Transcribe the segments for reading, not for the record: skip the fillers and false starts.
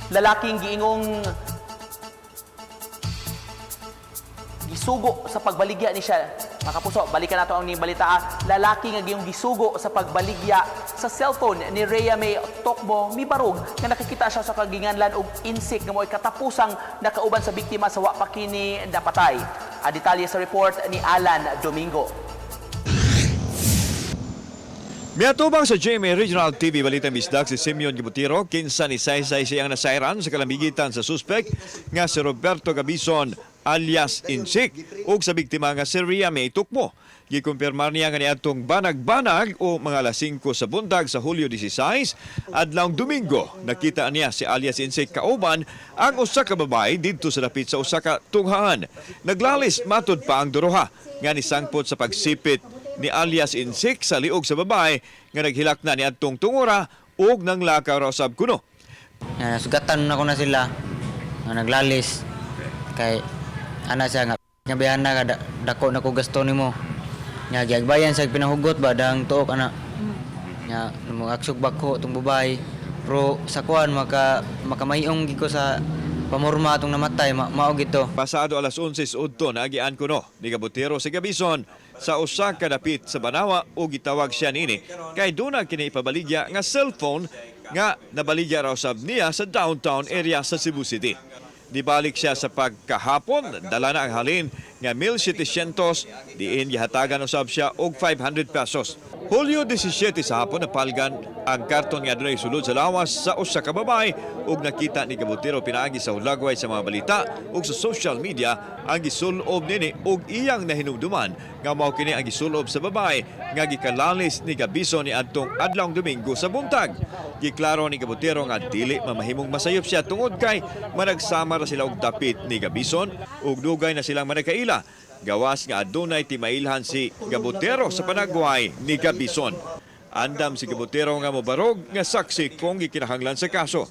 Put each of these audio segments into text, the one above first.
Lalaking giingong gisugo sa pagbaligya ni siya. Mga kapuso, balikan nato ang ning balita. Lalaki nga giyong gisugo sa pagbaligya sa cellphone ni Rhea May Tokbo mibarog nga nakikita siya sa kaginganlan og insik nga mo'y katapusang nakauban sa biktima sa wa pa kini napatay. Ang detalye sa report ni Alan Domingo. Miatubang sa GMA Regional TV Balita Bisdak si Simeon Gibutiro, kinsa ni saysay siyang nasayran sa kalambigitan sa suspect nga si Roberto Gabison alias Insik ug sa biktima nga si Ria May Tukmo. Gikumpirmar niya nga niadtong banag-banag o mga alas 5 sa buntag sa Hulyo 16, adlawng Domingo, nakita niya si alias Insik kauban ang usa ka babae didto sa dapit sa usa ka tunghaan. Naglalis matud pa ang duruha nga nisangpot sa pagsipit ni alias Insik sa liog sa babae nga naghilak na ni adtong tungura ug nanglakaw ra usab kuno. Nga nasugatan na ko na sila nga naglalis kay ana siya nga nga bihana ka dako na ko gasto nimo nga giagbayan sa pinahugot ba dang tuok ana nga mo aksog bako tong babae, pero sa kuan maka makamayong gid ko sa pamorma atong namatay mao gito. Pasado alas 11 sa udto, naagian kuno ni Gabutero si Gabison sa usa ka dapit sa Banawa ug gitawag siya niini kay duna kini ipabaligya nga cellphone nga nabaligya raw sab niya sa downtown area sa Cebu City. Nibalik siya sa pagkahapon, dala na ang halin nga 1,700, diin gihatagan usab siya og 500 pesos. Hulyo 17 sa hapon, napalgan ang karton nga adunay sulod sa lawas sa usa ka babae ug nakita ni Gabutero pinaagi sa hulagway sa mga balita ug sa social media ang gisulob nini ug iyang nahinumduman nga mao kini ang gisulob sa babae nga gikalalis ni Gabison ni adtong adlawng Domingo sa buntag. Giklaro ni Gabutero nga dili mamahimong masayop siya tungod kay managsama ra sila og dapit ni Gabison ug dugay na silang managkaila. Gawas nga adunay timailhan si Gabutero sa panagway ni Gabison. Andam si Gabutero nga mobarog nga saksi kung gikinahanglan sa kaso.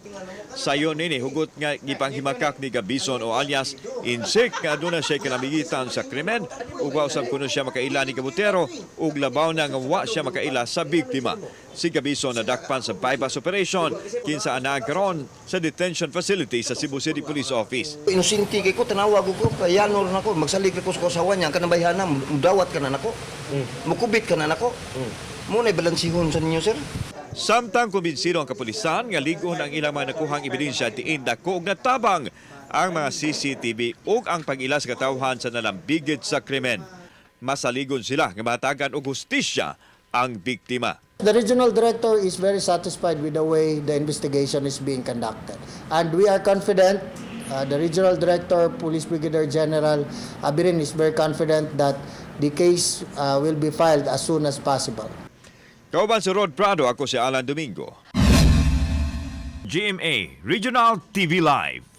Sayon nini hugot nga gipanghimakak ni Gabison o alias Insik nga aduna siya kinamigitan sa krimen ug wa usab kuno siya makaila ni Gabutero ug labaw na nga wa siya makaila sa biktima. Si Gabison nadakpan sa bypass operation kinsa anaa karon sa detention facility sa Cebu City Police Office. Inusinti kay ko, tanawag ko, kayanor na ko, magsalig ko sa kasawa niya, kanang bayhana, mudawat ka na nako, mukubit ka na nako. Muna balansihon sa ninyo, sir. Samtang kumbinsido ang kapulisan nga lig-on ang ilang mga nakuhang ebidensya, diin dako og natabang ang mga CCTV ug ang pag-ila sa katawhan sa nalambigit sa krimen. Masaligon sila nga mahatagan og hustisya ang biktima. The regional director is very satisfied with the way the investigation is being conducted. And we are confident, the regional director, Police Brigadier General Abirin, is very confident that the case will be filed as soon as possible. Kauban si Rod Prado, ako si Alan Domingo. GMA Regional TV Live.